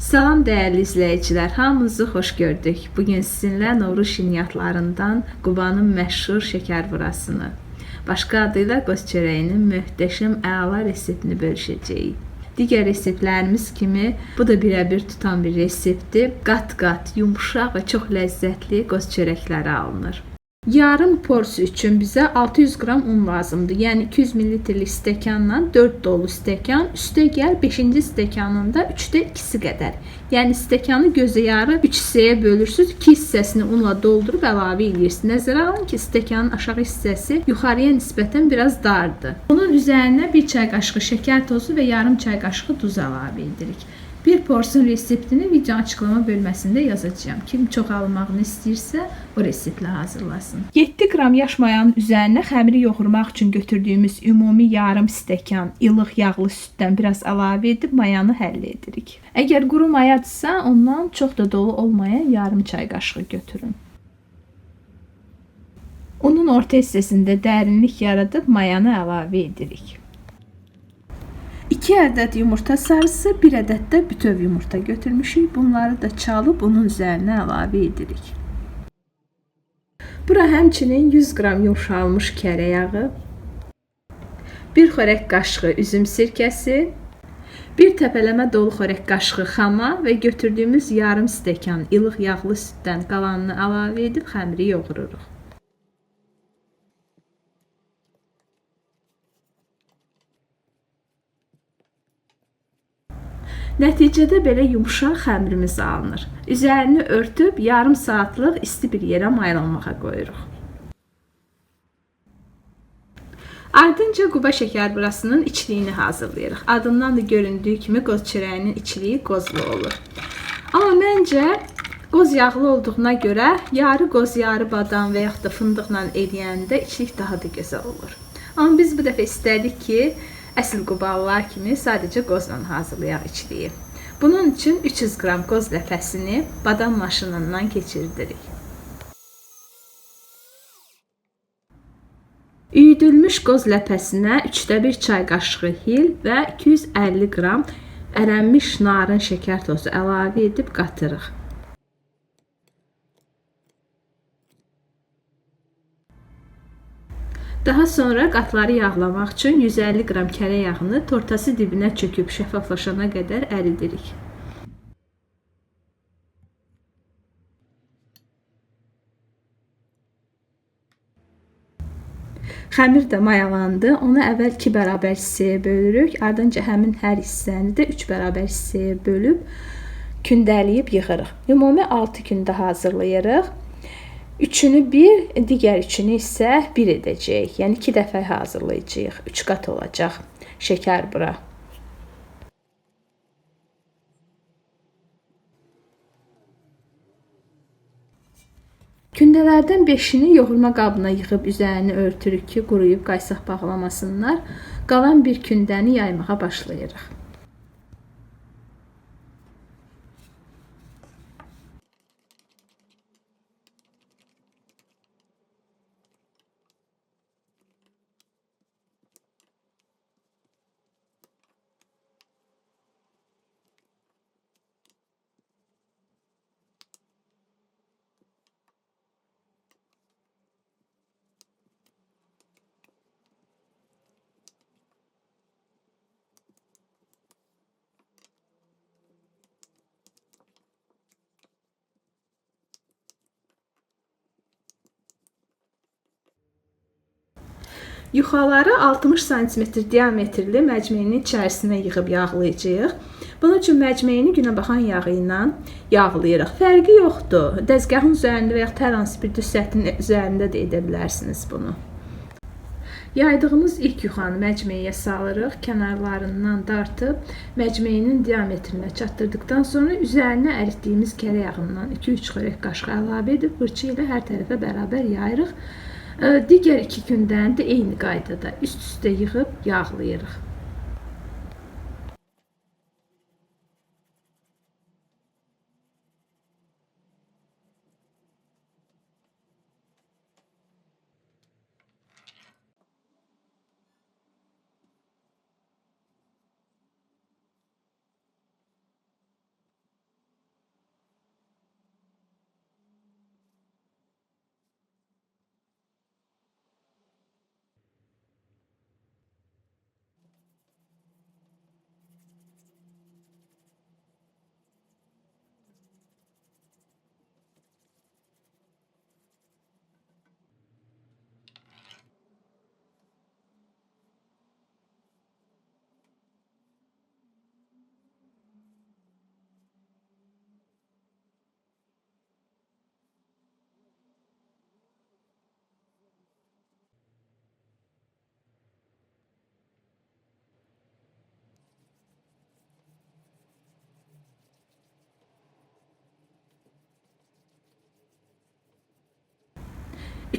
Salam dəyərli izləyicilər, hamınızı xoş gördük. Bugün sizinlə Novruz şirniyyatlarından Qubanın məşhur şəkərburasını, başqa adıyla qoz çörəyinin möhtəşəm əla reseptini bölüşəcəyik. Digər reseptlərimiz kimi bu da birəbir tutan bir reseptdir. Qat-qat, yumşaq və çox ləzzətli qoz çörəkləri alınır. Yarım porsiya üçün bizə 600 qram un lazımdır. Yəni 200 millilitrelik stəkanla 4 dolu stəkan, üstə gəl 5-ci stəkanında 3-də 2-si qədər. Yəni stəkanı gözə yarı 3 hissəyə bölürsünüz, 2 hissəsini unla doldurub əlavə edirsiniz. Nəzərə alın ki, stəkanın aşağı hissəsi yuxarıya nisbətən biraz dardır. Bunun üzərinə 1 çay qaşığı şəkər tozu və yarım çay qaşığı duz əlavə edirik. Bir porsiyon reseptini video açıqlama bölməsində yazacağam. Kim çox almağını istəyirsə, o reseptlə hazırlasın. 7 qram yaş mayanın üzərinə xəmiri yoğurmaq üçün götürdüyümüz ümumi yarım stəkan ilıq yağlı süddən biraz əlavə edib mayanı həll edirik. Əgər quru mayadırsa, ondan çox da dolu olmayan yarım çay qaşığı götürün. Unun orta hissəsində dərinlik yaradıb mayanı əlavə edirik. 2 ədəd yumurta sarısı, 1 ədəd də bütöv yumurta götürmüşük. Bunları da çalıb bunun üzərinə əlavə edirik. Bura həmçinin 100 qram yumşalmış kərə yağı, 1 xörək qaşığı üzüm sirkəsi, 1 təpələmə dolu xörək qaşığı xama və götürdüyümüz yarım stəkan ilıq yağlı süddən qalanını əlavə edib xəmiri yoğururuq. Nəticədə belə yumşaq xəmirimiz alınır. Üzərini örtüb yarım saatlıq isti bir yerə mayalanmağa qoyuruq. Ardınca Quba şəkərburasının içliyini hazırlayırıq. Adından da göründüyü kimi qoz çörəyinin içliyi qozlu olur. Amma məncə qoz yağlı olduğuna görə yarı qoz, yarı badam və yaxud da fındıqla eləyəndə içlik daha da gözəl olur. Amma biz bu dəfə istədik ki, əsl qubalılar kimi sadəcə qozla hazırlayaq içliyi. Bunun üçün 300 qram qoz ləpəsini badam maşınından keçirdirik. Üyüdülmüş qoz ləpəsinə 1/3 çay qaşığı hil və 250 qram ərənmiş narın şəkər tozu əlavə edib qatırıq. Daha sonra qatları yağlamaq üçün 150 qram kərə yağını tortası dibinə çöküb şəffaflaşana qədər əridirik. Xəmir də mayalandı. Onu əvvəl 2 bərabər hissəyə bölürük. Ardınca həmin hər hissəni də 3 bərabər hissəyə bölüb kündəliyib yığırıq. Ümumi 6 kündə hazırlayırıq. 3-ünü 1, digər 3-ünü isə 1 edəcəyik. Yəni 2 dəfə hazırlayacağıq. 3 qat olacaq şəkərbura. Kündələrdən 5-ini yoğurma qabına yığıb üzərini örtürük ki, quruyub qaysaq bağlamasınlar. Qalan bir kündəni yaymağa başlayırıq. Yuxaları 60 sm diametrli məcməyinin içərisinə yığıb yağlayacağıq. Bunun üçün məcməyini günəbaxan yağı ilə yağlayırıq. Fərqi yoxdur. Dəzgahın üzərində və yaxud hər hansı bir düz səthin üzərində də edə bilərsiniz bunu. Yaydığımız ilk yuxanı məcməyə salırıq. Kənarlarından dartıb məcməyinin diametrinə çatdırdıqdan sonra üzərinə əritdiyimiz kərə yağından 2-3 xörək qaşığı əlavə edib fırça ilə hər tərəfə bərabər yayırıq. Digər 2 gündən də eyni qaydada üst-üstə yığıb yağlayırıq.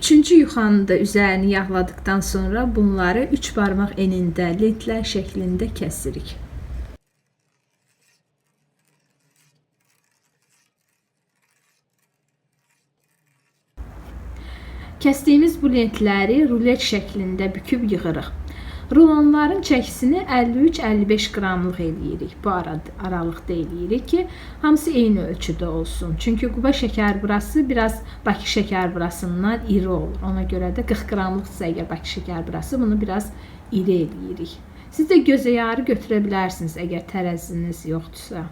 Üçüncü yuxanın da üzərini yağladıqdan sonra bunları 3 barmaq enində lentlər şəklində kəsirik. Kəsdiyimiz bu lentləri rulet şəklində büküb yığırıq. Rulonların çəkisini 53-55 qramlıq eləyirik. Bu aralıqda eləyirik ki, hamısı eyni ölçüdə olsun. Çünki Quba şəkərburası biraz Bakı şəkərburasından iri olur. Ona görə də 40 qramlıqdırsa əgər Bakı şəkərburası, bunu biraz iri eləyirik. Siz də gözə yarı götürə bilərsiniz əgər tərəziniz yoxdursa.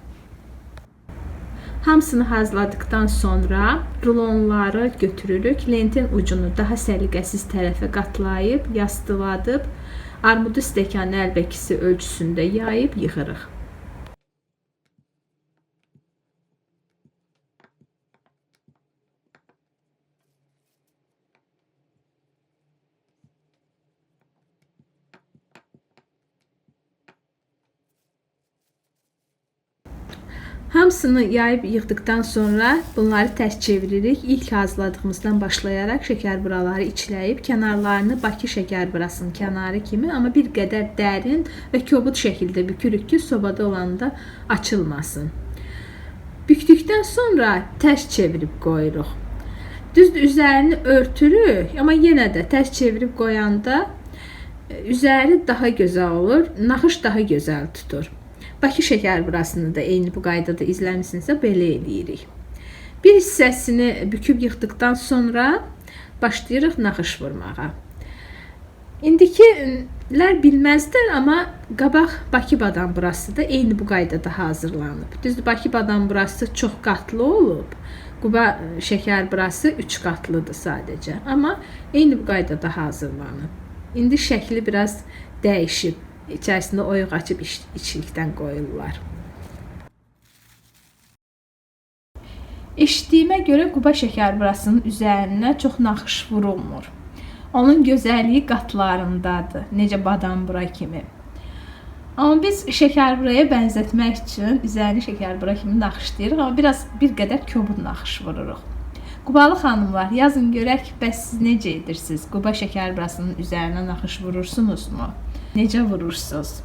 Hamısını hazırladıqdan sonra rulonları götürürük. Lentin ucunu daha səliqəsiz tərəfə qatlayıb, yastıladıb, armudu stəkanı əlbəkisi ölçüsündə yayıb yığırıq. Hamısını yayıb yığdıqdan sonra bunları tərs çeviririk. İlk hazırladığımızdan başlayaraq şəkərburaları içləyib, kənarlarını Bakı şəkərburasının kənarı kimi, amma bir qədər dərin və kobud şəkildə bükürük ki, sobada olanda açılmasın. Bükdükdən sonra tərs çevirib qoyuruq. Düzdür, üzərini örtürük, amma yenə də tərs çevirib qoyanda üzəri daha gözəl olur, naxış daha gözəl tutur. Bakı şəkərburasını da eyni bu qaydada izləmisinizsə belə eləyirik. Bir hissəsini büküb yığdıqdan sonra başlayırıq naxış vurmağa. İndikilər bilməzdilər, amma qabaq Bakı badamburası da eyni bu qaydada hazırlanıb. Düzdür, Bakı badamburası çox qatlı olub. Quba şəkərburası 3 qatlıdır sadəcə, amma eyni bu qaydada hazırlanıb. İndi şəkli biraz dəyişib. İçərisində oyuq açıb içlikdən qoyurlar. Eşitdiyimə görə Quba şəkərburasının üzərinə çox naxış vurulmur. Onun gözəlliyi qatlarındadır, necə badambura kimi. Amma biz şəkərburaya bənzətmək üçün üzərini şəkərbura kimi naxışlayırıq, amma biraz bir qədər kobud naxış vururuq. Qubalı xanımlar, yazın görək, bəs siz necə edirsiniz? Quba şəkərburasının üzərinə naxış vurursunuzmu? Necə vurursunuz?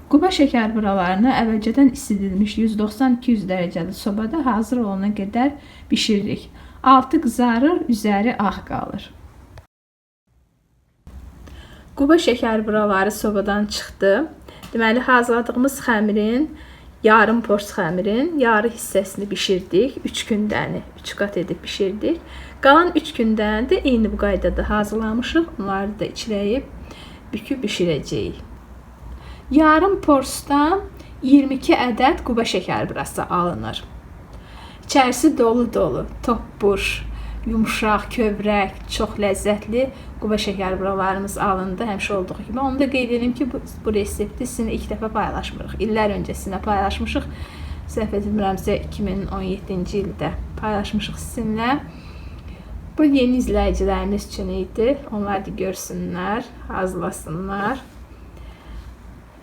Quba şəkərburalarını əvvəlcədən isidilmiş 190-200 dərəcəli sobada hazır olana qədər bişiririk. Altı qızarır, üzəri ağ qalır. Quba şəkərburaları sobadan çıxdı. Deməli, hazırladığımız xəmirin, yarım pors xəmirin yarı hissəsini bişirdik. 3 gündəni 3 qat edib bişirdik. Qalan 3 gündəni də eyni bu qaydada hazırlamışıq. Onları da içləyib büküb bişirəcəyik. Yarım porsdan 22 ədəd Quba şəkərburası alınır. İçərisi dolu-dolu, topbuş, yumşaq, kövrək, çox ləzzətli Quba şəkərburalarımız alındı həmişə olduğu kimi. Onu da qeyd edim ki, bu resepti sizinlə ilk dəfə paylaşmırıq. İllər öncə sizinlə paylaşmışıq. Səhv etmirəmsə 2017-ci ildə paylaşmışıq sizinlə. Bu yeni izləyicilərimiz üçün idi. Onlar da görsünlər, hazırlasınlar.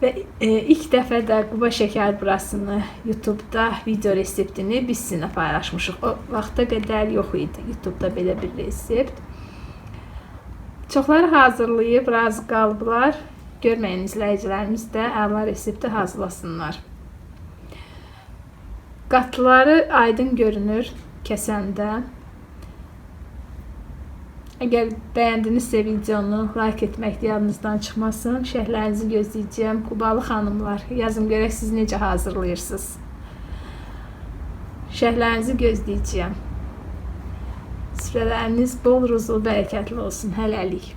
Və ilk dəfə də Quba şəkərburasını YouTube-da video reseptini biz sizinlə paylaşmışıq. O vaxta qədər yox idi YouTube-da belə bir resept. Çoxları hazırlayıb, razı qalıblar. Görməyən izləyicilərimiz də əla resepti hazırlasınlar. Qatları aydın görünür kəsəndə. Əgər bəyəndinizsə videonu like etmək də yadınızdan çıxmasın. Şərhlərinizi gözləyəcəyəm. Qubalı xanımlar, yazın görək siz necə hazırlayırsınız. Şərhlərinizi gözləyəcəyəm. Süfrələriniz bol ruzlu, bərəkətli olsun. Hələlik.